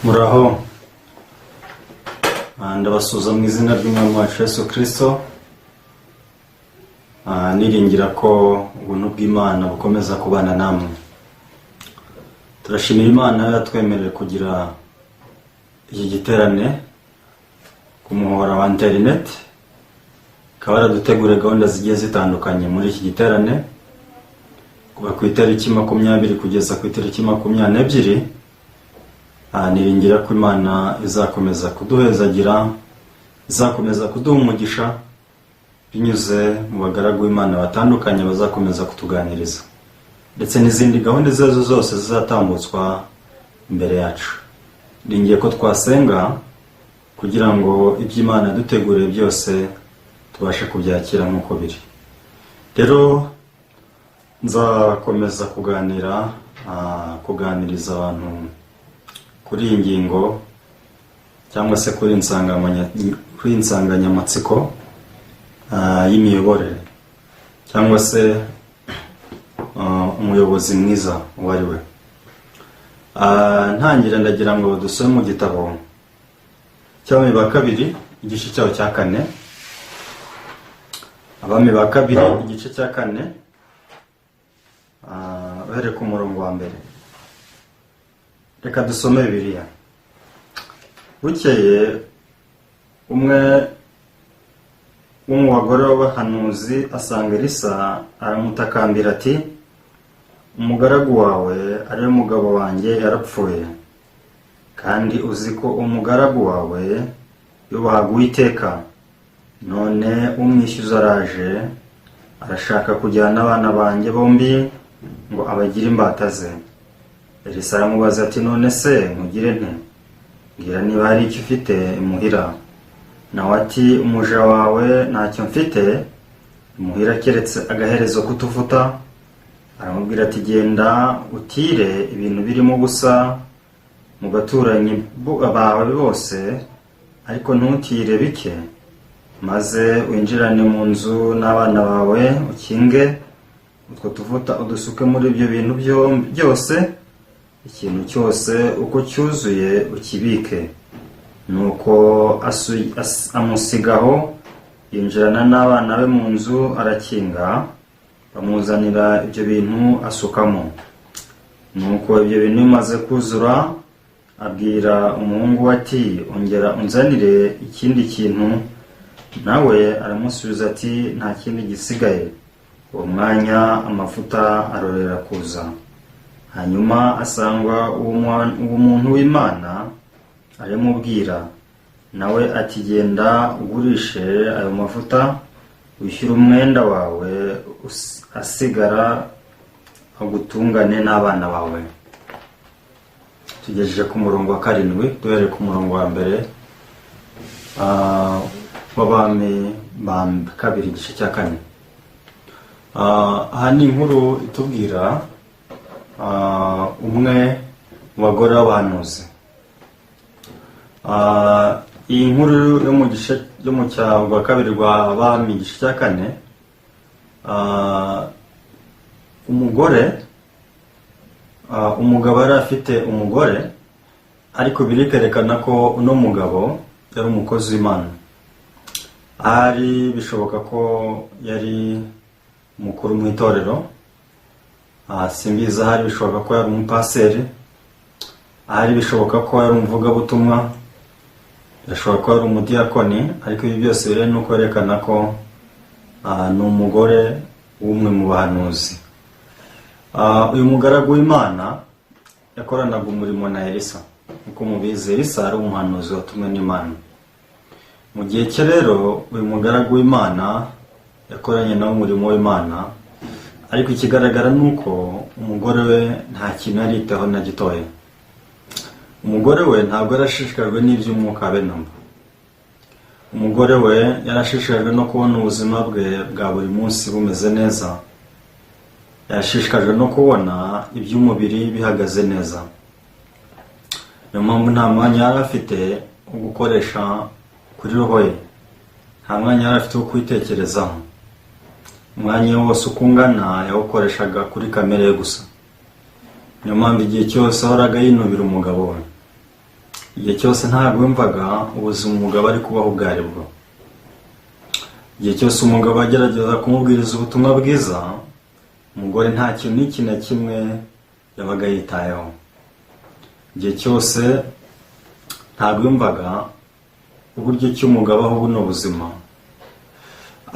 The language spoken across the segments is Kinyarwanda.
Muraho. Ndabasuhuza mu izina ry'Umwami wacu Yesu Kristo. Niringira ko ubuntu bw'Imana bukomeza kubana namwe. Turashimira Imana yatwemereye kugira iki giterane ku muhora wa interineti, ikaba yaraduteguriye gahunda zigiye zitandukanye muri iki giterane kuva ku itariki 20 kugeza ku itariki 22. Niringira ko Imana izakomeza kuduhezagira, izakomeza kuduha umugisha binyuze mu bagaragu b'Imana batandukanye bazakomeza kutuganiriza, ndetse n'izindi gahunda izo arizo zose zizatambutswa imbere yacu. Niringiye ko twasenga kugira ngo ibyo Imana yaduteguriye byose tubashe kubyakira nk'uko biri. Rero nzakomeza kuganira, kuganiriza abantu kuri iyi ngingo cyangwa se kuri iyi nsanganyamatsiko y'imiyoborere cyangwa se umuyobozi mwiza uwo ari we. Ntangira ndagira ngo dusome mu gitabo cy'Abami ba Kabiri, igice cyaho cya kane. Abami ba Kabiri, igice cya kane, uhereye ku murongo wa mbere. Reka dusome Bibiliya. Bukeye umwe wo mu bagore b'abahanuzi asanga Elisa, aramutakambira ati: "Umugaragu wawe, ariwe mugabo wanjye, yarapfuye, kandi uzi ko umugaragu wawe yubahaga Uwiteka. None umwishyuza araje, arashaka kujyana abana banjye bombi ngo abagire imbata ze." Elisa aramubaza ati: "None se nkugire nte? Mbwira niba hari icyo ufite imuhira." Nawe ati: "Umuja wawe ntacyo mfite imuhira keretse agaherezo k'utuvuta." Aramubwira ati: "Genda utire ibintu birimo ubusa mu baturanyi bawe bose, ariko ntutire bike, maze winjirane mu nzu n'abana bawe, ukinge, utwo tuvuta udusuke muri ibyo bintu byose, ikintu cyose uko cyuzuye ukibike." Nuko amusigaho, yinjirana n'abana be mu nzu, arakinga. Bamuzanira ibyo bintu, asukamo. Nuko ibyo bintu bimaze kuzura, abwira umuhungu we ati: "Ongera unzanire ikindi kintu." Nawe aramusubiza ati: "Nta kindi gisigaye." Uwo mwanya amavuta arorera kuza. Hanyuma asangwa uwo muntu w'Imana, aramubwira. Nawe ati: "Genda ugurishe ayo mavuta, wishyure umwenda wawe, asigara agutungane n'abana bawe." Tugejeje ku murongo wa karindwi, duhereye ku murongo wa mbere w'Abami ba Kabiri, igice cya kane. Aha ni inkuru itubwira umwe mu bagore b'abahanuzi. Iyi nkuru yo mu gice yo mu cya rwa kabiri rwa Abami, igice cya kane, umugore, umugabo yari afite umugore, ariko birikerekana ko uno mugabo yari umukozi w'Imana. Ahari bishoboka ko yari umukuru mu itorero. Simbizi, ahari bishoboka ko yari umupaseri, ahari bishoboka ko yari umuvugabutumwa, birashoboka ko yari umudiyakoni, ariko ibi byose biri no kwerekana ko ni umugore w'umwe mu bahanuzi. Uyu mugaragu w'Imana yakoranaga umurimo na Elisa. Nk'uko mubizi, Elisa ari umuhanuzi watumwe n'Imana. Mu gihe cye rero, uyu mugaragu w'Imana yakoranye nawe umurimo w'Imana, ariko ikigaragara ni uko umugore we nta kintu yaritaho na gitoya. Umugore we ntabwo yarashishikajwe n'iby'umwuka habe namba. Umugore we yarashishikajwe no kubona ubuzima bwe bwa buri munsi bumeze neza, yashishikajwe no kubona iby'umubiri bihagaze neza. Niyo mpamvu nta mwanya yari afite wo gukoresha kuri roho ye, nta mwanya yari afite wo kwitekerezaho. Umwanya wose uko ungana yawukoreshaga kuri kamere ye gusa. Niyo mpamvu igihe cyose ahoraga yinubira umugabo we. Igihe cyose ntabwo yumvaga ubuzima umugabo ari kubaho ubwo ari bwo. Igihe cyose umugabo agerageza kumubwiriza ubutumwa bwiza, umugore nta kintu n'iki na kimwe yabaga yitayeho. Igihe cyose ntabwo yumvaga uburyo ki umugabo aho buno buzima.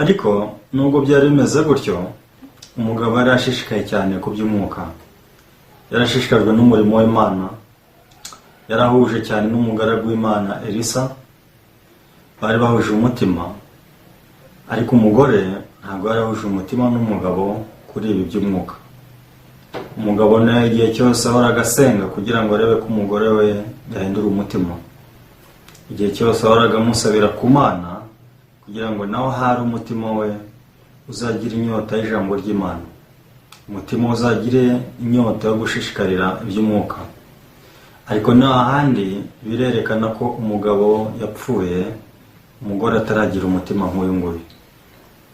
Ariko nubwo byari bimeze gutyo, umugabo yari ashishikaye cyane ku by'umwuka, yarashishikajwe n'umurimo w'Imana, yarahuje cyane n'umugaragu w'Imana Elisa, bari bahuje umutima. Ariko umugore ntabwo yari ahuje umutima n'umugabo kuri ibi by'umwuka. Umugabo nawe igihe cyose ahoraga asenga kugira ngo arebe ko umugore we yahindura umutima. Igihe cyose ahoraga amusabira ku Mana kugira ngo nawe ahari umutima we uzagira inyota y'ijambo ry'Imana, umutima uzagire inyota yo gushishikarira iby'umwuka. Ariko nta handi birerekana ko umugabo yapfuye umugore ataragira umutima nk'uyu nguyu.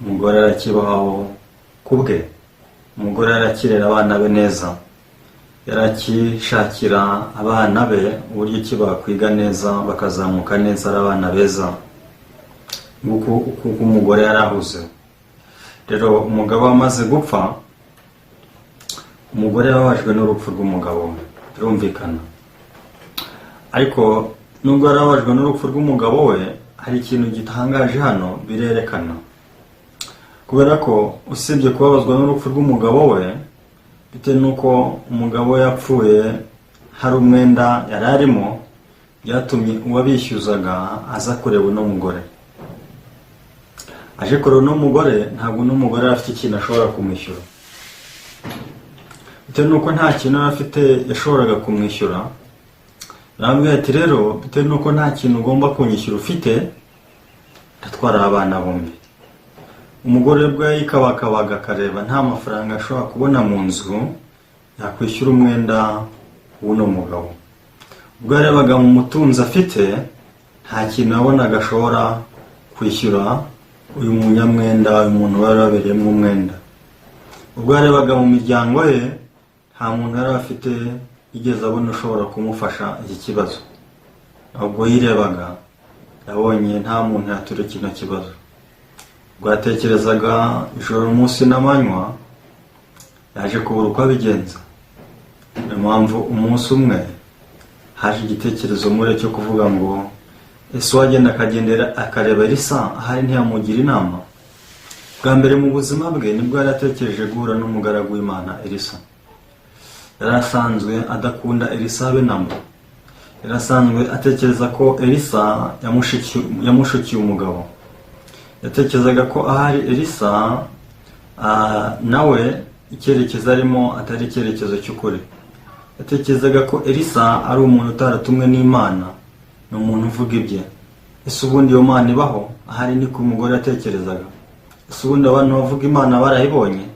Umugore arakibaho ku bwe, umugore arakirera abana be neza, yarakishakira abana be uburyo ki bakwiga neza bakazamuka neza ari abana beza, nguko uko umugore yari ahuze. Rero umugabo amaze gupfa, umugore yababajwe n'urupfu rw'umugabo we, birumvikana. Ariko nubwo yarababajwe n'urupfu rw'umugabo we, hari ikintu gitangaje hano birerekana. Kubera ko usibye kubabazwa n'urupfu rw'umugabo we, bitewe n'uko umugabo we yapfuye hari umwenda yari arimo, byatumye uwabishyuzaga aza kureba uno mugore. Aje kureba uno mugore, ntabwo uno mugore yari afite ikintu ashobora kumwishyura. Bitewe n'uko nta kintu yari afite yashoboraga kumwishyura, arambwira ati: "Rero bitewe n'uko nta kintu ugomba kunyishyura ufite, ndatwara abana bombi." Umugore bwo yikabakabaga akareba nta mafaranga ashobora kubona mu nzu yakwishyura umwenda w'uno mugabo. Ubwo yarebaga mu mutunzi afite, nta kintu yabonaga ashobora kwishyura uyu munyamwenda, uyu muntu wari wabereyemo umwenda. Ubwo yarebaga mu miryango ye, nta muntu yari afite yigeze abona ushobora kumufasha iki kibazo. Ubwo yirebaga, yabonye nta muntu yatura kino kibazo. Ubwo yatekerezaga ijoro umunsi n'amanywa, yaje kubura uko abigenza. Niyo mpamvu umunsi umwe haje igitekerezo muri cyo kuvuga ngo: "Ese uwagenda akagendera akareba Elisa, ahari ntiyamugira inama?" Bwa mbere mu buzima bwe nibwo yari atekereje guhura n'umugaragu w'Imana Elisa. Yari asanzwe adakunda Elisa habe namba. Yari asanzwe atekereza ko Elisa yamushukiye umugabo. Yatekerezaga ko ahari Elisa nawe icyerekezo arimo atari icyerekezo cy'ukuri. Yatekerezaga ko Elisa ari umuntu utaratumwe n'Imana, ni umuntu uvuga ibye. Ese ubundi iyo Mana ibaho? Ahari niko umugore yatekerezaga. Ese ubundi abantu bavuga Imana barayibonye?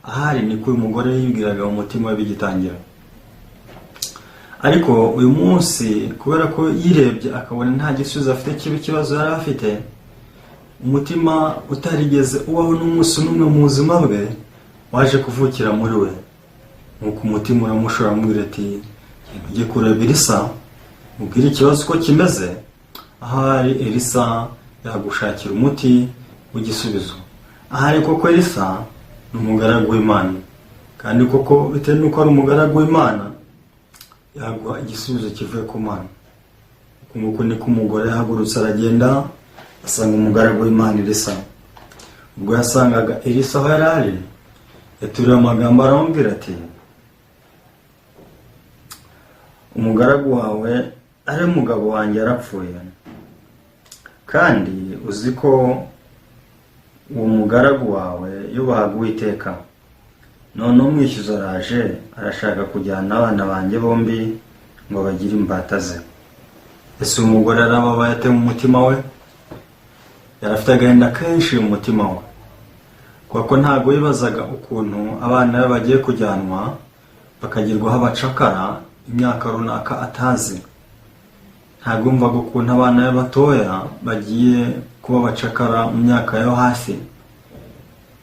Ahari niko uyu mugore yibwiraga mu mutima we bigitangira. Ariko uyu munsi, kubera ko yirebye akabona nta gisubizo afite kiba ikibazo yari afite, umutima utarigeze ubaho n'umunsi n'umwe mu buzima bwe waje kuvukira muri we. Nuko umutima uramushora, amubwira ati: "Ujye kureba Elisa, mubwire ikibazo uko kimeze, ahari Elisa yagushakira umuti w'igisubizo. Ahari koko Elisa ni umugaragu w'Imana, kandi koko bitewe n'uko ari umugaragu w'Imana, yaguha igisubizo kivuye ku Mana." Uku nguku niko umugore yahagurutse, aragenda asanga umugaragu w'Imana Elisa. Ubwo yasangaga Elisa aho yari ari, yaturiye amagambo, aramubwira ati: "Umugaragu wawe ari umugabo wanjye yarapfuye, kandi uzi ko uwo mugaragu wawe yubahaga Uwiteka. None umwishyuza araje, arashaka kujyana abana banjye bombi ngo bagire imbata ze." Ese umugore arababaye ate mu mutima we? Yari afite agahinda kenshi mu mutima we, kuko ntabwo yibazaga ukuntu abana be bagiye kujyanwa bakagirwaho abacakara imyaka runaka atazi. Ntabwo yumvaga ukuntu abana be batoya bagiye kuba abacakara mu myaka yo hasi.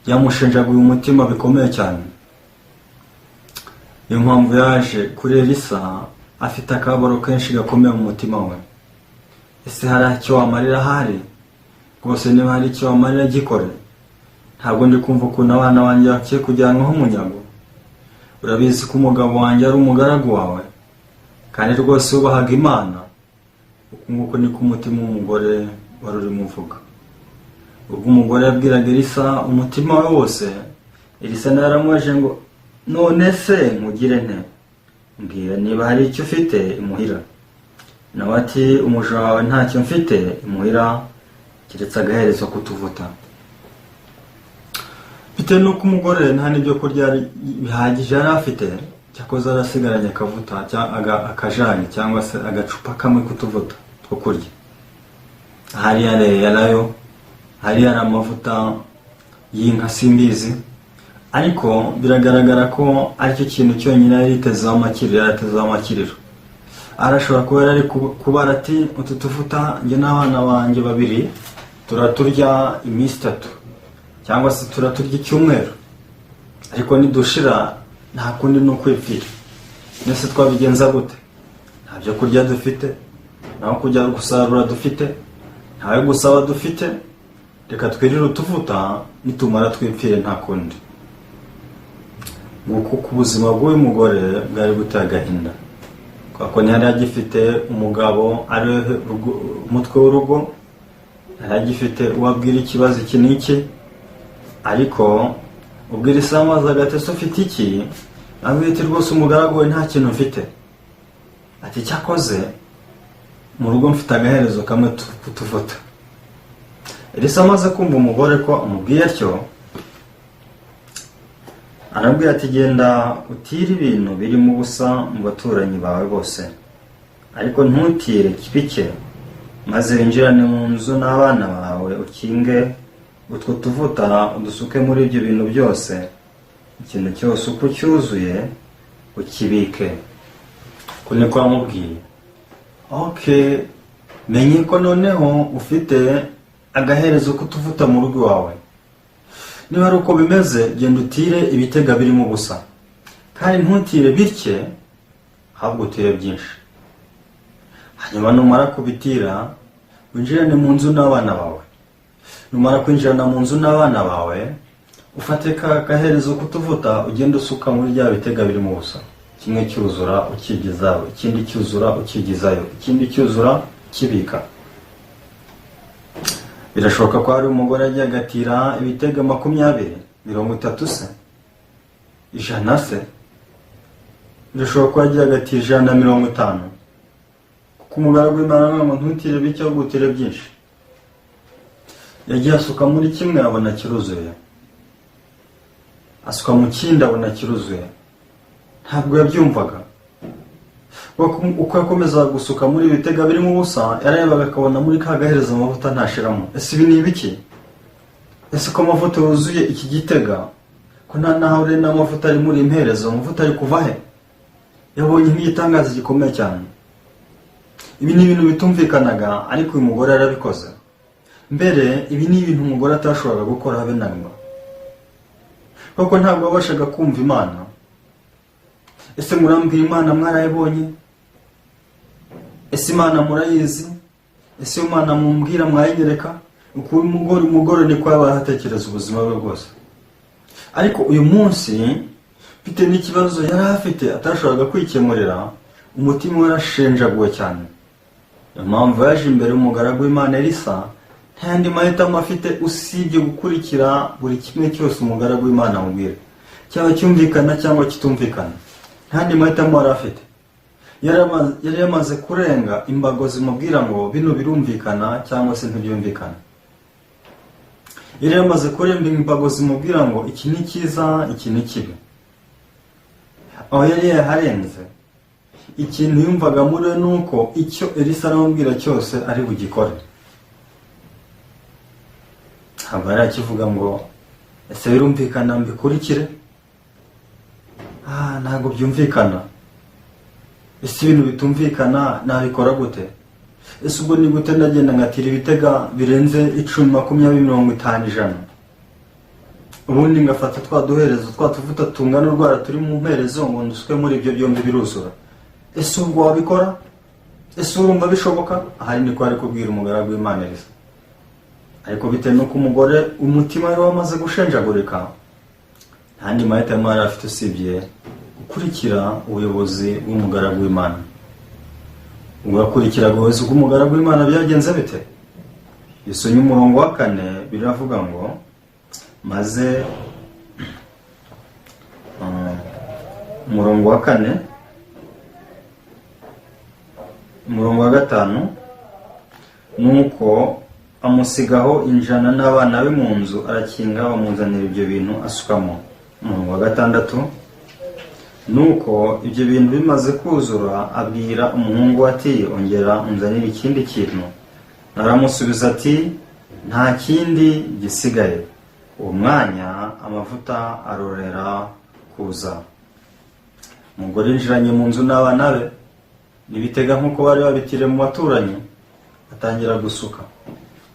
Byamushenjaguye umutima bikomeye cyane. Niyo mpamvu yaje kuri Elisa. Afite akababaro kenshi gakomeye mu mutima we. Ese hari icyo wamarira ahari? Rwose niba hari icyo wamarira, gikore. Ntabwo ndi kumva ukuntu abana banjye bakwiye kujyanwaho umunyago. Urabizi ko umugabo wanjye ari umugaragu wawe, kandi rwose wubahaga Imana. Uku nguku niko umutima w'umugore wari urimo uvuga. Ubwo umugore yabwiraga Elisa umutima we wose, Elisa nawe yaramubajije ngo: "None se nkugire nte? Mbwira niba hari icyo ufite imuhira." Nawe ati: "Umuja wawe ntacyo mfite imuhira keretse agaherezo k'utuvuta." Bitewe n'uko umugore nta n'ibyo kurya bihagije yari afite, cyakoze arasigaranye akavuta, akajani cyangwa se agacupa kamwe k'utuvuta two kurya. Ahari yarayo, hari hari amavuta y'inka, simbizi, ariko biragaragara ko aricyo kintu cyonyine yari yitezeho amakiriro. Yari atezeho amakiriro, arashobora kuba yari ari kubara ati: "Utu tuvuta njye n'abana banjye babiri turaturya iminsi 3, cyangwa se turaturya icyumweru, ariko nidushira nta kundi ni ukwipfira. Mbese twabigenza gute? Nta byo kurya dufite, ntaho kujya gusarura dufite, ntawe gusaba dufite. Reka twirire utuvuta, nitumara twipfire, nta kundi." Nguko uko ubuzima bw'uyu mugore bwari buteye agahinda, kubera ko ntiyari agifite umugabo ari we umutwe w'urugo, ntiyari agifite uwo abwira ikibazo iki n'iki. Ariko ubwo Elisa yamubazaga ati: "Ese ufite iki?" Abwira ati: "Rwose umugaragu we nta kintu mfite." Ati: "Cyakoze mu rugo mfite agaherezo kamwe k'utuvuta." Elisa amaze kumva umugore ko amubwiye atyo, arabwira ati: "Genda utire ibintu birimo ubusa mu baturanyi bawe bose, ariko ntutire bike, maze winjirane mu nzu n'abana bawe, ukinge utwo tuvuta udusuke muri ibyo bintu byose. Ikintu cyose uko cyuzuye ukibike." Ko niko yamubwiye. Okay, menye ko noneho ufite agaherezo k'utuvuta mu rugo iwawe. Niba ari uko bimeze, genda utire ibitega birimo ubusa, kandi ntutire bike, ahubwo utire byinshi. Hanyuma numara kubitira, winjirane mu nzu n'abana bawe. Numara kwinjirana mu nzu n'abana bawe, ufate ka gaherezo k'utuvuta, ugende usuka muri bya bitega birimo ubusa. Kimwe cyuzura ukigezayo, ikindi cyuzura ukigezayo, ikindi cyuzura kibika. Birashoboka ko hari umugore yagiye agatira ibitega 20, 30 se, 100 se. Birashoboka ko yagiye agatira 150, kuko umugaragu w'Imana aravuga ngo: "Ntutire bike, ahubwo utire byinshi." Yagiye asuka muri kimwe, abona kiruzuye, asuka mu kindi, abona kiruzuye. Ntabwo yabyumvaga. Uko yakomezaga gusuka muri ibi bitega birimo ubusa, yararebaga akabona muri ka gaherezo amavuta ntashiramo. Ese ibi ni ibiki? Ese ko amavuta yuzuye iki gitega, ko nta naho uri n'amavuta ari muri imperezo, amavuta ari kuva he? Yabonye nk'igitangaza gikomeye cyane. Ibi ni ibintu bitumvikanaga, ariko uyu mugore yarabikoze. Mbere ibi ni ibintu umugore atashoboraga gukora habe na rimwe, kuko ntabwo wabashaga kumva Imana. Ese murambwira, Imana mwarayibonye? Ese Imana murayizi? Ese iyo Imana mumbwira mwayinyereka? Uko umugore niko yaba atekereza ubuzima bwe bwose. Ariko uyu munsi, bitewe n'ikibazo yari afite atashoboraga kwikemurira, umutima we warashenjaguwe cyane. Niyo mpamvu yaje imbere y'umugaragu w'Imana Elisa. Nta yandi mahitamo afite usibye gukurikira buri kimwe cyose umugaragu w'Imana amubwira, cyaba cyumvikana cyangwa kitumvikana. Nta yandi mahitamo yari afite. Yari yamaze kurenga imbago zimubwira ngo bino birumvikana cyangwa se ntibyumvikana. Yari yamaze kurenga imbago zimubwira ngo iki ni cyiza, iki ni kibi. Aho yari yaharenze. Ikintu yumvaga muri we ni uko icyo Elisa aramubwira cyose ari bugikore. Ntabwo yari akivuga ngo: "Ese birumvikana mbikurikire? Ah, ntabwo byumvikana. Ese ibintu bitumvikana nabikora gute? Ese ubwo ni gute ndagenda ngatira ibitega birenze 10, 20, 50, 100, ubundi ngafata twa duherezo, twa tuvuta tungana urwara turi mu mperezo, ngo ndusuke muri ibyo byombi biruzura?" Ese ubwo wabikora? Ese urumva bishoboka? Ahari niko ari kubwira umugaragu w'Imana Elisa. Ariko bitewe n'uko umugore umutima wari wamaze gushenjagurika, nta yandi mahitamo yari afite usibye gukurikira ubuyobozi bw'umugaragu w'Imana. Ubwo yakurikiraga ubuyobozi bw'umugaragu w'Imana, byagenze bite? Isonye umurongo wa 4, biravuga ngo maze umurongo wa 4, umurongo wa 5: "Nuko amusigaho injana n'abana be mu nzu, arakinga, bamuzanira ibyo bintu asukamo." Umurongo wa 6: "Nuko ibyo bintu bimaze kuzura, abwira umuhungu we ati: 'Ongera unzanire ikindi kintu.' Aramusubiza ati: 'Nta kindi gisigaye.' Uwo mwanya amavuta arorera kuza." Umugore yinjiranye mu nzu n'abana be n'ibitega, nk'uko bari babitiriye mu baturanyi, atangira gusuka,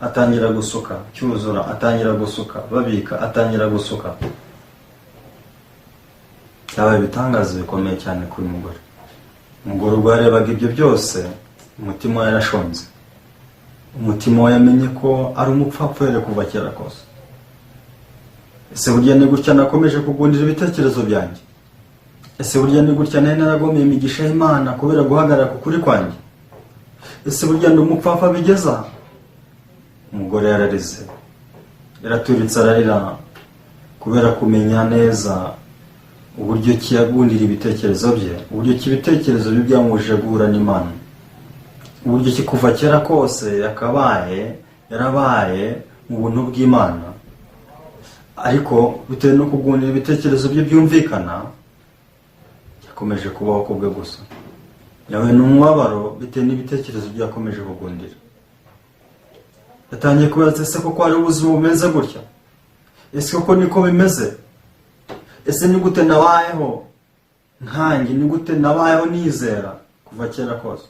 atangira gusuka, cyuzura, atangira gusuka, babika, atangira gusuka. Byabaye ibitangaza bikomeye cyane kuri uyu mugore. Umugore ubwo yarebaga ibyo byose, umutima we yarashonze. Umutima we yamenye ko ari umupfapfa uhereye kuva kera kose. Ese burya ni gutya nakomeje kugundira ibitekerezo byanjye? Ese burya ni gutya nari naragomeye imigisha y'Imana kubera guhagarara ku kuri kwanjye? Ese burya ndi umupfapfa bigeza? Umugore yararize, yaraturitse ararira kubera kumenya neza uburyo ki yagundira ibitekerezo bye, uburyo ki ibitekerezo bye byamubujije guhura n'Imana, uburyo ki kuva kera kose yakabaye yarabaye mu buntu bw'Imana, ariko bitewe no kugundira ibitekerezo bye byumvikana, yakomeje kubaho ku bwe gusa. Yahuye n'umubabaro bitewe n'ibitekerezo bye yakomeje kugundira. Yatangiye kubaza: "Ese koko hari ubuzima bumeze gutya? Ese koko niko bimeze? Ese ni gute nabayeho nkanjye? Ni gute nabayeho nizera kuva kera kose?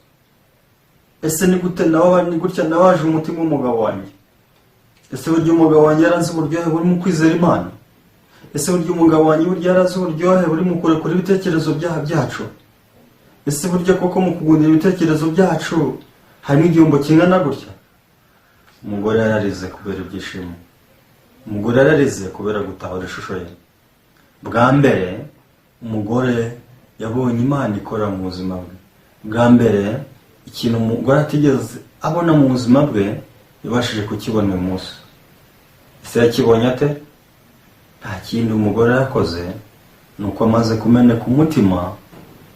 Ese ni gute naba ni gutya nabaje umutima w'umugabo wanjye? Ese burya umugabo wanjye yarazi uburyohe buri mu kwizera Imana? Ese burya umugabo wanjye burya yarazi uburyohe buri mu kurekura ibitekerezo byaha byacu? Ese burya koko mu kugundira ibitekerezo byacu harimo igihombo kingana gutya?" Umugore yararize kubera ibyishimo. Umugore yararize kubera gutahura ishusho ye. Bwa mbere umugore yabonye Imana ikora mu buzima bwe. Bwa mbere ikintu umugore atigeze abona mu buzima bwe yabashije kukibona uyu munsi. Ese yakibonye ate? Nta kindi umugore yakoze, ni uko amaze kumeneka umutima,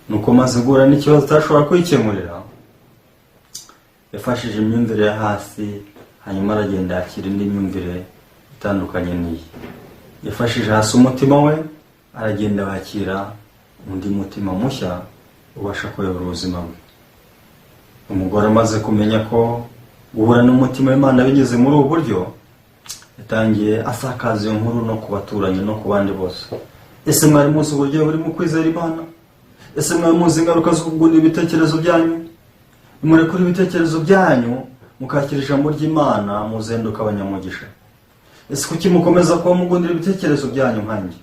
ni uko amaze guhura n'ikibazo atashobora kwikemurira, yafashije imyumvire yo hasi, hanyuma aragenda yakira indi myumvire itandukanye n'iyi. Yafashije hasi umutima we, aragenda yakira undi mutima mushya ubasha kuyobora ubuzima bwe. Umugore amaze kumenya ko guhura n'umutima w'Imana bigeze muri ubu buryo, yatangiye asakaza iyo nkuru no ku baturanyi no ku bandi bose. "Ese mwari muzi uburyo buri mu kwizera Imana? Ese mwari muzi ingaruka zo kugundira ibitekerezo byanyu? Nimurekure ibitekerezo byanyu, mukakira ijambo ry'Imana, muzahinduka abanyamugisha. Ese kuki mukomeza kuba mugundira ibitekerezo byanyu nkanjye?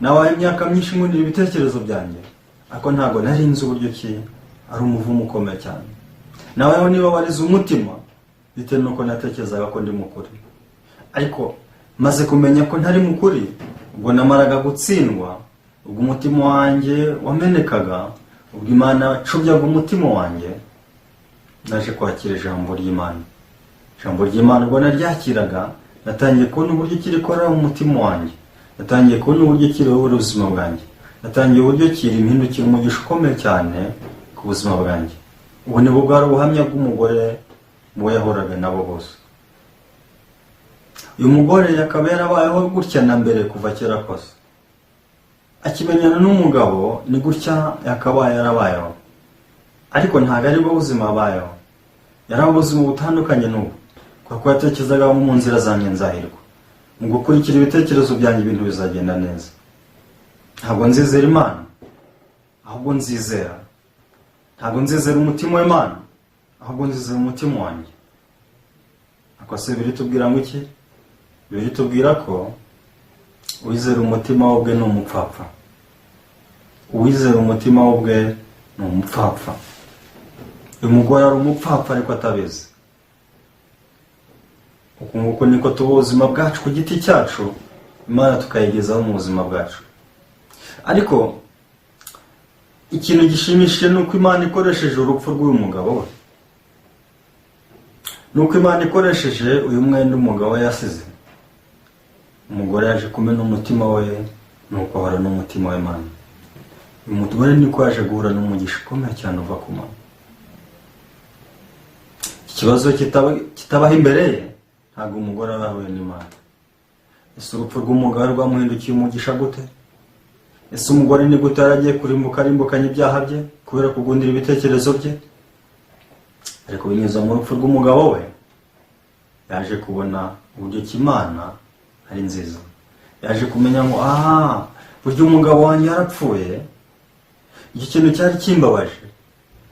Nabaye imyaka myinshi ngundira ibitekerezo byanjye, ariko ntabwo nari nzi uburyo ki ari umuvumo ukomeye cyane. Nabayeho niba warize umutima bitewe n'uko natekerezaga ko ndi mukuri, ariko maze kumenya ko ntari mukuri, ubwo namaraga gutsindwa, ubwo umutima wanjye wamenekaga, ubwo Imana yacubyaga umutima wanjye, naje kwakira ijambo ry'Imana. Ijambo ry'Imana ubwo naryakiraga, natangiye kubona uburyo ki rikora mu mutima wanjye, natangiye kubona uburyo ki riyobora ubuzima bwanjye, natangiye uburyo ki rimpindukira umugisha ukomeye cyane ku buzima bwanjye." Ubu ni bwo bwari ubuhamya bw'umugore mu bo yahoraga nabo bose. Uyu mugore akaba yarabayeho gutya na mbere kuva kera kose. Akimenyana n'umugabo ni gutya yakabaye yarabayeho, ariko ntabwo ari bwo buzima abayeho. Yari ubuzima butandukanye n'ubu, kuko yatekerezaga: "Mu nzira zanjye nzahirwa, mu gukurikira ibitekerezo byanjye ibintu bizagenda neza. Ntabwo nzizera Imana, ahubwo nzizera, ntabwo nzizera umutima w'Imana, ahubwo nzizera umutima wanjye." Ako se biritubwira ngo iki? Biritubwira ko uwizera umutima we ubwe ni umupfapfa. Uwizera umutima we ubwe Ni umupfapfa. Uyu mugore ari umupfapfa ariko atabizi. Uku nguku niko tuba ubuzima bwacu ku giti cyacu, Imana tukayigezaho mu buzima bwacu. Ariko ikintu gishimishije ni uko Imana ikoresheje urupfu rw'uyu mugabo we, ni uko Imana ikoresheje uyu mwenda umugabo we yasize, umugore yaje kumena umutima we, nuko ahora n'umutima w'Imana. Uyu mugore niko yaje guhura n'umugisha ukomeye cyane uva ku Mana. Ikibazo kitabaho imbere ye, ntabwo umugore aba yahuye n'Imana. Ese urupfu rw'umugabo rwamuhindukiye umugisha gute? Ese umugore ni gute yari agiye kurimbuka arimbukanye ibyaha bye kubera kugundira ibitekerezo bye? Ariko binyuze mu rupfu rw'umugabo we, yaje kubona uburyo ki Imana ari nziza. Yaje kumenya ngo: "Aha burya umugabo wanjye yarapfuye, iki kintu cyari kimbabaje.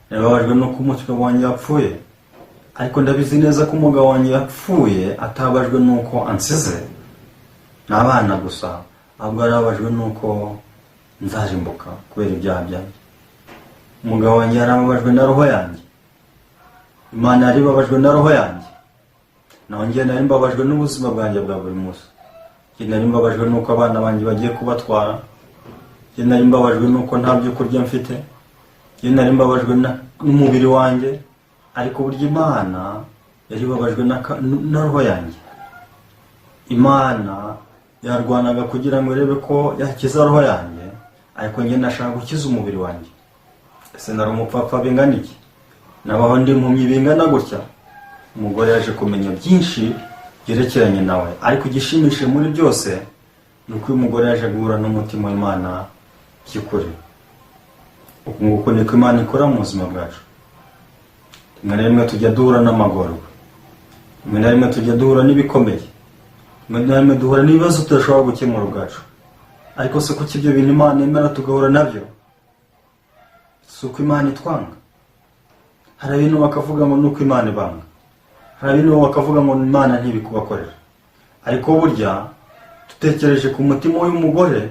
Nababajwe nuko umugabo wanjye yapfuye, ariko ndabizi neza ko umugabo wanjye yapfuye atababajwe nuko ansize n'abana gusa, ahubwo yarababajwe nuko nzarimbuka kubera ibyaha byanjye. Umugabo wanjye yarababajwe na roho yanjye. Imana yari ibabajwe na roho yanjye, naho njye nari mbabajwe n'ubuzima bwanjye bwa buri munsi. Njye nari mbabajwe nuko abana banjye bagiye kubatwara. Njye nari mbabajwe nuko nta byo kurya mfite. Njye nari mbabajwe n'umubiri wanjye, ariko burya Imana yari ibabajwe na roho yanjye. Imana yarwanaga kugira ngo irebe ko yakiza roho yanjye, ariko njye nashaka gukiza umubiri wanjye. Ese nari umupfapfa bingana iki? Nabaho ndi impumyi bingana gutya?" Umugore yaje kumenya byinshi byerekeranye nawe, ariko igishimishije muri byose ni uko uyu mugore yaje guhura n'umutima w'Imana by'ukuri. Uku nguku niko Imana ikora mu buzima bwacu. Rimwe na rimwe tujya duhura n'amagorwa, rimwe na rimwe tujya duhura n'ibikomeye, rimwe na rimwe duhura n'ibibazo tudashobora gukemura ubwacu. Ariko se kuki ibyo bintu Imana yemera tugahura nabyo? Si uko Imana itwanga. Hari ibintu bakavuga ngo ni uko Imana ibanga, hari ibintu bakavuga ngo Imana ntibikubakorera. Ariko burya dutekereje ku mutima w'uyu mugore,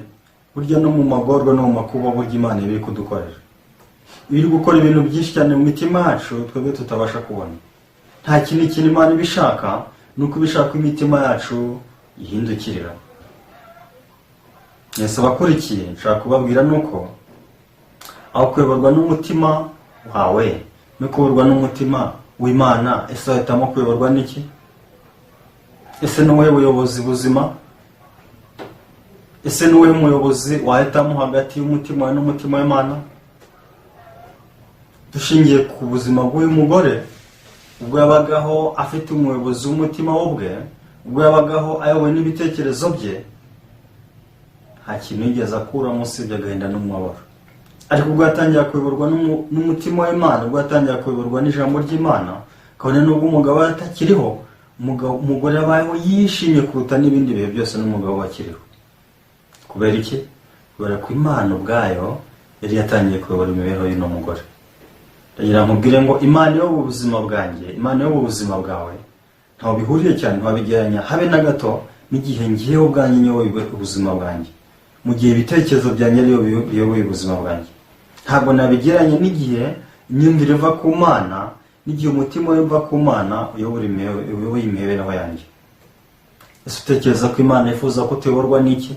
burya no mu magorwa no mu makuba, burya Imana iba iri kudukorera, iba iri gukora ibintu byinshi cyane mu mitima yacu twebwe tutabasha kubona. Nta kindi kintu Imana iba ishaka, ni uko iba ishaka ko imitima yacu ihindukirira. Mwese abakurikiye, nshaka kubabwira ni uko aho kuyoborwa n'umutima wawe no kuyoborwa n'umutima w'Imana, ese wahitamo kuyoborwa n'iki? Ese ni ubuhe buyobozi buzima? Ese ni uwuhe muyobozi wahitamo hagati y'umutima wawe n'umutima w'Imana? Dushingiye ku buzima bw'uyu mugore, ubwo yabagaho afite umuyobozi w'umutima we ubwe, ubwo yabagaho ayobowe n'ibitekerezo bye, nta kintu yigeze akuramo usibye agahinda n'umubabaro. Ariko ubwo yatangira kuyoborwa n'umutima w'Imana, ubwo yatangira kuyoborwa n'ijambo ry'Imana, kabone n'ubwo umugabo we atakiriho, umugore yabayeho yishimye kuruta n'ibindi bihe byose n'umugabo we akiriho. Kubera iki? Kubera ko Imana ubwayo yari yatangiye kuyobora imibereho y'uno mugore. Ndagira nkubwire ngo Imana iyoboye ubuzima bwanjye, Imana iyoboye ubuzima bwawe, ntaho bihuriye cyane, ntiwabigereranya habe na gato n'igihe ngiyeho ubwanjye nyoboye ubuzima bwanjye, mu gihe ibitekerezo byanjye ariyo biyoboye ubuzima bwanjye. Ntabwo nabigereranya n'igihe imyumvire iva ku Mana, n'igihe umutima we uva ku Mana uyoboye imibereho yanjye. Ese utekereza ko Imana yifuza ko tuyoborwa n'iki?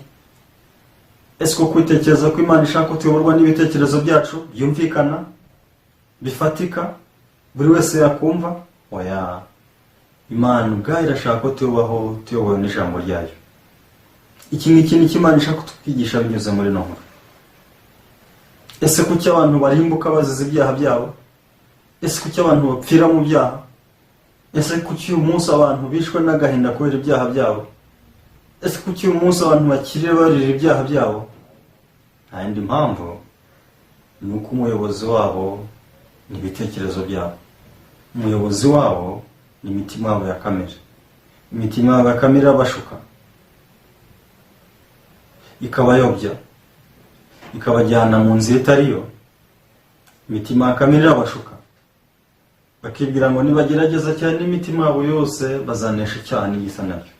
Ese koko utekereza ko Imana ishaka ko tuyoborwa n'ibitekerezo byacu byumvikana, bifatika, buri wese yakumva? Oya, Imana ubwayo irashaka ko tubaho tuyobowe n'ijambo ryayo. Iki ngiki ni cyo Imana ishaka kutwigisha binyuze muri ino nkuru. Ese kuki abantu barimbuka bazize ibyaha byabo? Ese kuki abantu bapfira mu byaha? Ese kuki uyu munsi abantu bishwe n'agahinda kubera ibyaha byabo? Ese kuki uyu munsi abantu bakiri barira ibyaha byabo? Nta yindi mpamvu, ni uko umuyobozi wabo ni ibitekerezo byabo, umuyobozi wabo ni imitima yabo ya kamere. Imitima yabo ya kamere irabashuka, ikabayobya, ikabajyana mu nzira itari yo. Imitima ya kamere irabashuka, bakibwira ngo nibagerageza cyane n'imitima yabo yose bazanesha icyaha n'igisa nacyo.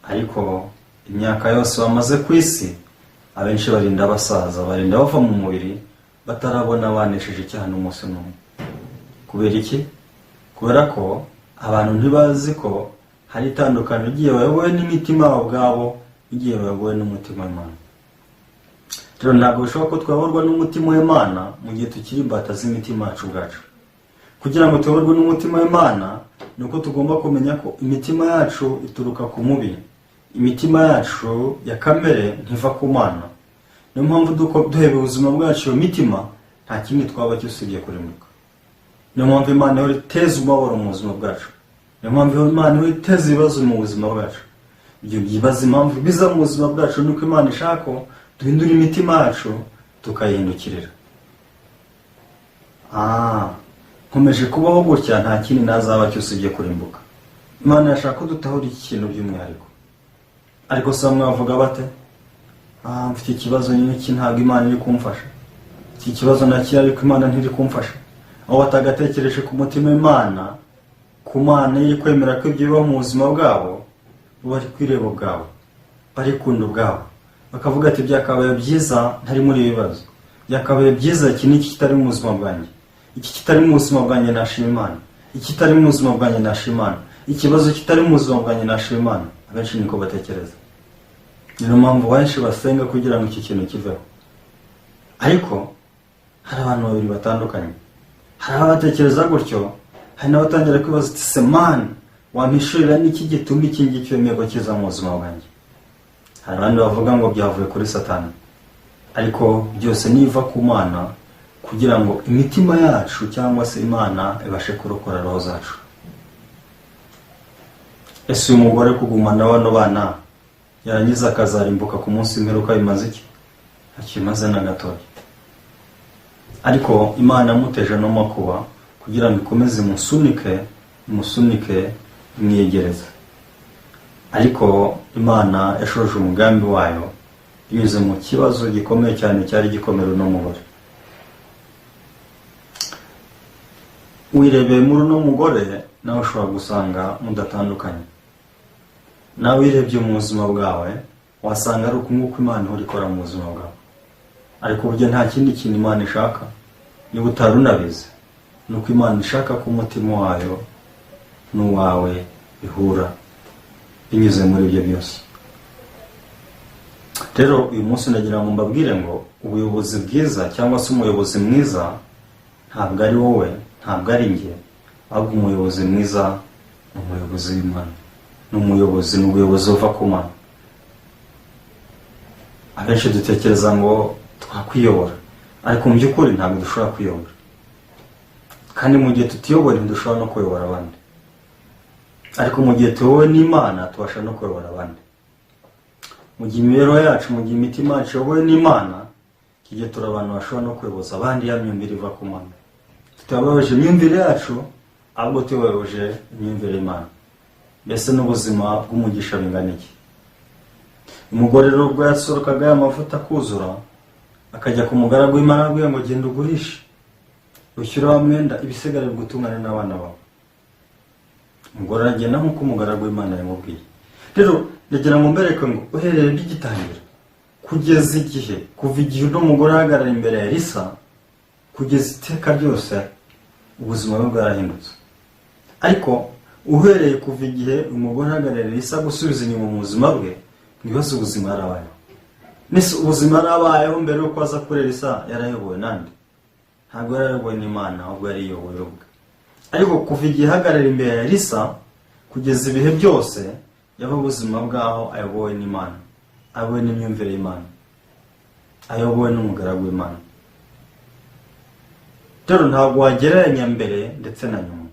Ariko imyaka yose bamaze ku isi, abenshi barinda basaza, barinda bava mu mubiri. batarabona banesheje icyaha n'umunsi n'umwe. Kubera iki? Kubera ko abantu ntibazi ko hari itandukaniro igihe bayobowe n'imitima yabo ubwabo, igihe bayobowe n'umutima w'Imana. Rero ntabwo bishoboka ko twayoborwa n'umutima w'Imana mu gihe tukiri imbata z'imitima yacu ubwacu. Kugira ngo tuyoborwe n'umutima w'Imana ni uko tugomba kumenya ko imitima yacu ituruka ku mubi, imitima yacu ya kamere ntiva ku Mana. Niyo mpamvu duheba ubuzima bwacu iyo mitima, nta kindi twaba cyo usibye kurimbuka. Niyo mpamvu Imana ihora iteza umubabaro mu buzima bwacu. Niyo mpamvu Imana ihora iteza ibibazo mu buzima bwacu. Ibyo byibaza impamvu biza mu buzima bwacu ni uko Imana ishaka ko duhindura imitima yacu tukayihindukirira. Nkomeje kubaho gutya, nta kindi nazaba cyo usibye kurimbuka. Imana yashaka ko dutahura iki kintu by'umwihariko. Ariko se bamwe bavuga bate? Mfite ikibazo n'iki, ntabwo Imana iri kumfasha. Iki kibazo nakiri, ariko Imana ntiri kumfasha. Aho batagatekereje ku mutima w'Imana, ku Mana iri kwemera ko ibyo bibaho mu buzima bwabo, bo bari kwireba ubwabo, barikunda ubwabo, bakavuga ati byakabaye byiza ntari muri ibi bibazo, byakabaye byiza iki n'iki kitari mu buzima bwanjye, iki kitari mu buzima bwanjye nashima Imana, iki kitari mu buzima bwanjye nashima Imana, ikibazo kitari mu buzima bwanjye nashima Imana. Abenshi niko batekereza. Niyo mpamvu benshi basenga kugira ngo iki kintu kiveho. Ariko hari abantu babiri batandukanye. Hari abatekereza gutyo, hari n'abatangira kwibaza ati se Mana, wampishurira n'iki gituma iki ngiki wemeye ko kiza mu buzima bwanjye? Hari abandi bavuga ngo byavuye kuri Satani. Ariko byose niva ku Mana, kugira ngo imitima yacu cyangwa se Imana ibashe kurokora roho zacu. Ese uyu mugore kugumana bano bana yarangiza akazarimbuka ku munsi w'imperuka bimaze iki? Ntakimaze na gatoya. Ariko Imana yamuteje no makuba kugira ngo ikomeze imusunike, imusunike, imwiyegereze. Ariko Imana yashoje umugambi wayo binyuze mu kibazo gikomeye cyane cyari gikomera uno mugore. Wirebeye muri uno mugore nawe ushobora gusanga mudatandukanye. Nawe wirebye mu buzima bwawe wasanga ari uku nguku Imana ihora ikora mu buzima bwawe. Ariko burya nta kindi kintu Imana ishaka, niba utari unabizi, ni uko Imana ishaka ko umutima wayo n'uwawe bihura binyuze muri ibyo byose. Rero uyu munsi ndagira ngo mbabwire ngo ubuyobozi bwiza cyangwa se umuyobozi mwiza ntabwo ari wowe, ntabwo ari njye, ahubwo umuyobozi mwiza ni umuyobozi w'Imana, ni umuyobozi, ni ubuyobozi buva ku Mana. Abenshi dutekereza ngo twakwiyobora, ariko mu by'ukuri ntabwo dushobora kwiyobora. Kandi mu gihe tutiyobora ntidushobora no kuyobora abandi. Ariko mu gihe tuyobowe n'Imana tubasha no kuyobora abandi. Mu gihe imibereho yacu, mu gihe imitima yacu iyobowe n'Imana, iki gihe turi abantu bashobora no kuyoboza abandi ya myumvire iva ku Mana. Tutabayoboje imyumvire yacu, ahubwo tuyoboje imyumvire y'Imana. Mbese n'ubuzima bw'umugisha bingana iki? Umugore rero ubwo yasorokaga ya mavuta akuzura, akajya ku mugaragu w'Imana ababwira ngo genda ugurishe, wishyure wa mwenda, ibisigara bigutungane n'abana bawe. Umugore aragenda nk'uko umugaragu w'Imana yamubwiye. Rero ndagira ngo mbereke ngo uhereye bigitangira kugeza igihe, kuva igihe uno mugore ahagarara imbere ya Elisa kugeza iteka ryose, ubuzima bwe bwarahindutse. Ariko uhereye kuva igihe umugore ahagarara Elisa gusubiza inyuma mu buzima bwe, mwibaze ubuzima yarabayeho. Nese ubuzima yarabayeho mbere y'uko aza kuri Elisa yarayobowe nande? Ntabwo yarayobowe n'Imana, ahubwo yariyoboye ubwe. Ariko kuva igihe ahagarara imbere ya Elisa kugeza ibihe byose, yaba ubuzima bw'aho ayobowe n'Imana, ayobowe n'imyumvire y'Imana, ayobowe n'umugaragu w'Imana. Rero ntabwo wagereranya mbere ndetse na nyuma.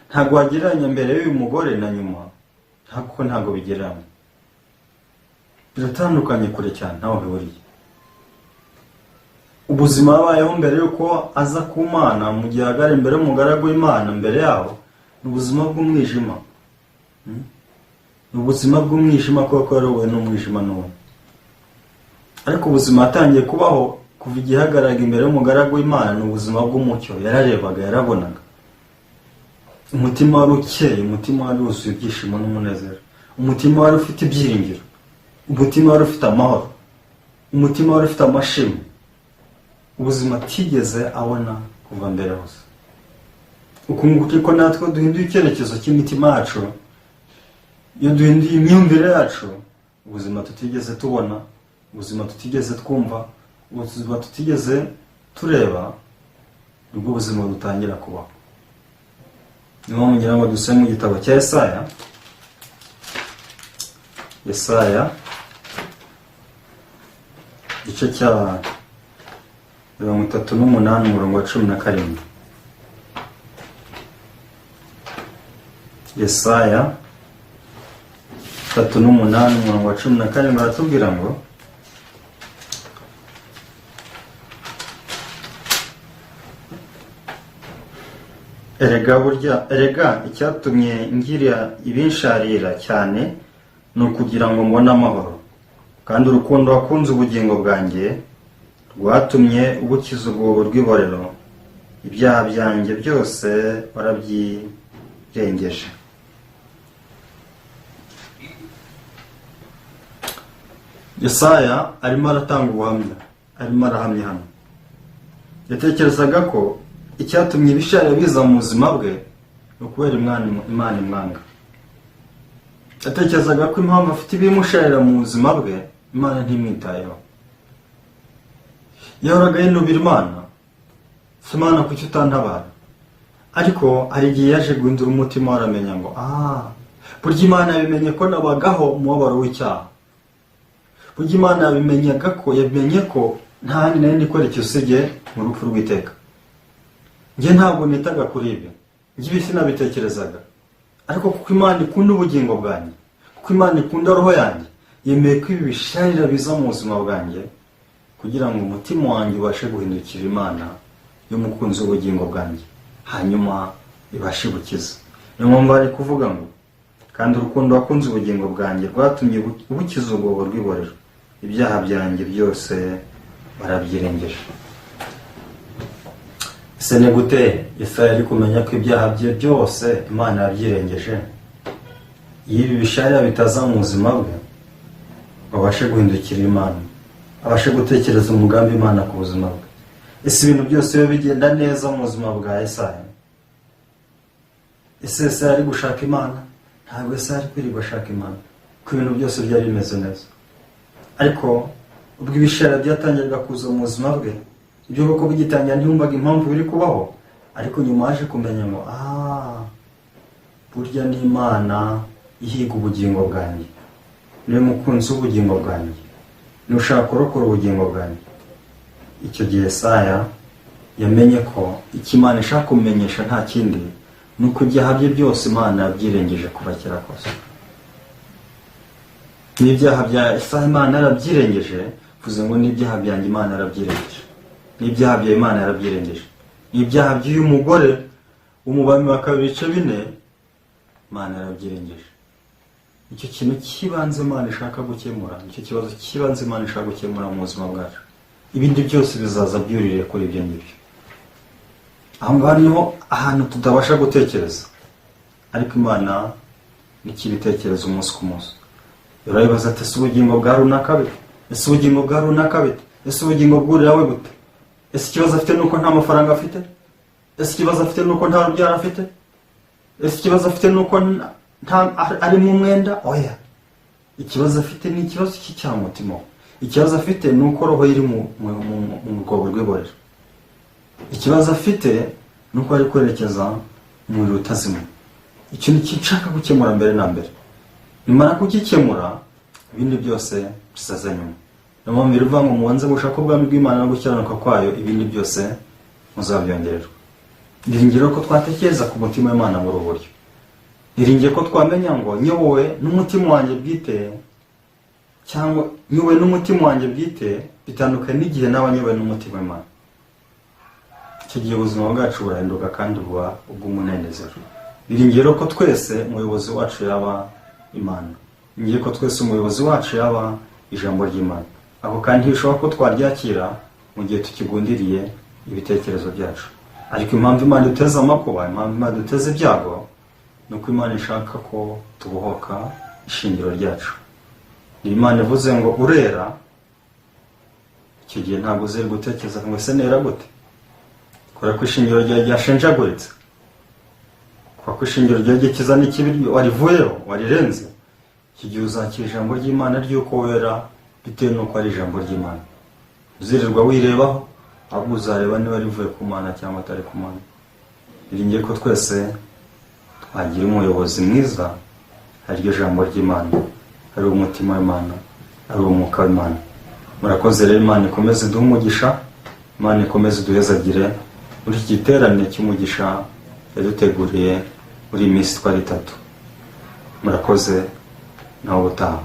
Ntabwo wagereranya mbere y'uyu mugore na nyuma, kuko ntabwo bigereranywa. Biratandukanye kure cyane, ntaho bihuriye. Ubuzima yabayeho mbere y'uko aza ku Mana, mu gihe ahagarara imbere y'umugaragu w'Imana mbere yaho, ni ubuzima bw'umwijima. Ni ubuzima bw'umwijima kuko yarobowe n'umwijima n'ubundi. Ariko ubuzima yatangiye kubaho kuva igihe ahagararaga imbere y'umugaragu w'Imana ni ubuzima bw'umucyo. Yararebaga, yarabonaga. Umutima wari ukeye, umutima wari wuzuye ibyishimo n'umunezero, umutima wari ufite ibyiringiro, umutima wari ufite amahoro. Umutima wari ufite amashimwe, ubuzima atigeze abona kuva mbere hose. Uku nguku ko natwe duhinduye icyerekezo cy'imitima yacu, iyo duhinduye imyumvire yacu, ubuzima tutigeze tubona, ubuzima tutigeze twumva, ubuzima tutigeze tureba, nibwo ubuzima butangira kubaho. Niyo mpamvu ngira ngo dusome mu gitabo cya Yesaya. Yesaya igice cya 38, umurongo wa 17. Yesaya 38, umurongo wa 17 aratubwira ngo: "Erega burya, erega icyatumye ngira ibinsharira cyane ni ukugira ngo mbone amahoro, kandi urukundo wakunze ubugingo bwanjye rwatumye ubukiza urwobo rw'iborero, ibyaha byanjye byose warabyirengeje." Yesaya arimo aratanga ubuhamya, arimo arahamya hano. Yatekerezaga ko icyatumye ibisharira biza mu buzima bwe ni ukubera Imana imwanga. Yatekerezaga ko impamvu afite ibimusharira mu buzima bwe, Imana ntimwitayeho. Yahoraga yinubira Imana: "Si Imana, kuki utantabara?" Ariko hari igihe yaje guhindura umutima we, aramenya ngo burya Imana yabimenye ko nabagaho umubabaro w'icyaha. Burya Imana yabimenyaga ko, yabimenye ko nta handi nari ndi kwerekeza usibye mu rupfu rw'iteka. Njye ntabwo nitaga kuri ibyo, njye ibi sinabitekerezaga, ariko kuko Imana ikunda ubugingo bwanjye, kuko Imana ikunda roho yanjye, yemeye ko ibi bisharira biza mu buzima bwanjye kugira ngo umutima wanjye ubashe guhindukira Imana y'umukunzi w'ubugingo bwanjye, hanyuma ibashe gukiza. Niyo mpamvu ari kuvuga ngo: "Kandi urukundo wakunze ubugingo bwanjye rwatumye bukiza urwobo rw'iborero, ibyaha byanjye byose barabyirengeje." Ese ni gute Yesaya ari kumenya ko ibyaha bye byose Imana yabyirengeje, iyo ibi bisharira bitaza mu buzima bwe, ngo abashe guhindukira Imana, abashe gutekereza umugambi Imana ku buzima bwe? Ese ibintu byose biba bigenda neza mu buzima bwa Yesaya? Ese Yesaya ari gushaka Imana? Ntabwo Yesaya ari kwirirwa ashaka Imana, kuko ibintu byose byari bimeze neza. Ariko ubwo ibisharira byatangiraga kuza mu buzima bwe, ibyo koko bigitangira ntiyumvaga impamvu biri kubaho, ariko nyuma yaje kumenya ngo burya ni Imana ihiga ubugingo bwanjye, niwe mukunzi w'ubugingo bwanjye, niwe ushaka kurokora ubugingo bwanjye. Icyo gihe Yesaya yamenye ko icyo Imana ishaka kumumenyesha nta kindi, ni uko ibyaha bye byose Imana yabyirengeje kuva kera kose. N'ibyaha bya Yesaya Imana yarabyirengeje, bivuze ngo n'ibyaha byanjye Imana yarabyirengeje, n'ibyaha bya Imana yarabyirengeje, n'ibyaha by'uyu mugore w'umubami wa kabiri ibice 4 Imana yarabyirengeje. Icyo kintu cy'ibanze Imana ishaka gukemura, nicyo kibazo cy'ibanze Imana ishaka gukemura mu buzima bwacu. Ibindi byose bizaza byuririye kuri ibyo ngibyo. Aho ngaho niho ahantu tutabasha gutekereza, ariko Imana nikibitekereza umunsi ku munsi. Urayibaza ati: "Ese ubugingo bwa runaka bite? Ese ubugingo bwa runaka bite? Ese ubugingo bw'uriya we bute? Ese ikibazo afite ni uko nta mafaranga afite? Ese ikibazo afite ni uko nta rubyaro afite? Ese ikibazo afite ni uko ari mu mwenda?" Oya, ikibazo afite ni ikibazo cy'icyamutima. Ikibazo afite ni uko roho iri mu rwobo rw'iborero. Ikibazo afite ni uko ari kwerekeza mu muriro utazima. Ikintu nshaka gukemura mbere na mbere, nimara kugikemura ibindi byose bizaza nyuma. Niyo mpamvu bivuga ngo mubanze gushaka ubwami bw'Imana no gukiranuka kwayo, ibindi byose muzabyongererwa. Niringira ko twatekereza ku mutima w'Imana muri ubu buryo. Niringiye ko twamenya ngo nyobowe n'umutima wanjye bwite, cyangwa nyobowe n'umutima wanjye bwite bitandukanye n'igihe naba nyobowe n'umutima w'Imana. Icyo gihe ubuzima bwacu burahinduka kandi buba ubw'umunezero. Niringiye ko twese umuyobozi wacu yaba Imana. Niringiye ko twese umuyobozi wacu yaba ijambo ry'Imana. Ako kandi ntibishoboka ko twaryakira mu gihe tukigundiriye ibitekerezo byacu. Ariko impamvu Imana iduteza amakuba, impamvu Imana iduteza ibyago, ni uko Imana ishaka ko tubohoka ishingiro ryacu. Ni Imana ivuze ngo urera, Icyo gihe ntabwo uziri gutekereza ngo ese nera gute, kubera ko ishingiro ryawe ryashenjaguritse, kubera ko ishingiro ryawe ry'ikiza n'ikibi warivuyeho, warirenze. Icyo gihe uzakira ijambo ry'Imana ry'uko wera, bitewe n'uko ari ijambo ry'Imana. Uzirirwa wirebaho, ahubwo uzareba niba rivuye ku Mana cyangwa atari ku Mana. Biringiye ko twese twagira umuyobozi mwiza, ariryo jambo ry'Imana, ari umutima w'Imana, ari umwuka w'Imana. Murakoze rero. Imana ikomeze iduhe umugisha, Imana ikomeze iduhezagire muri iki giterane cy'umugisha yaduteguriye muri iyi minsi twari itatu. Murakoze, nawe ubutaha.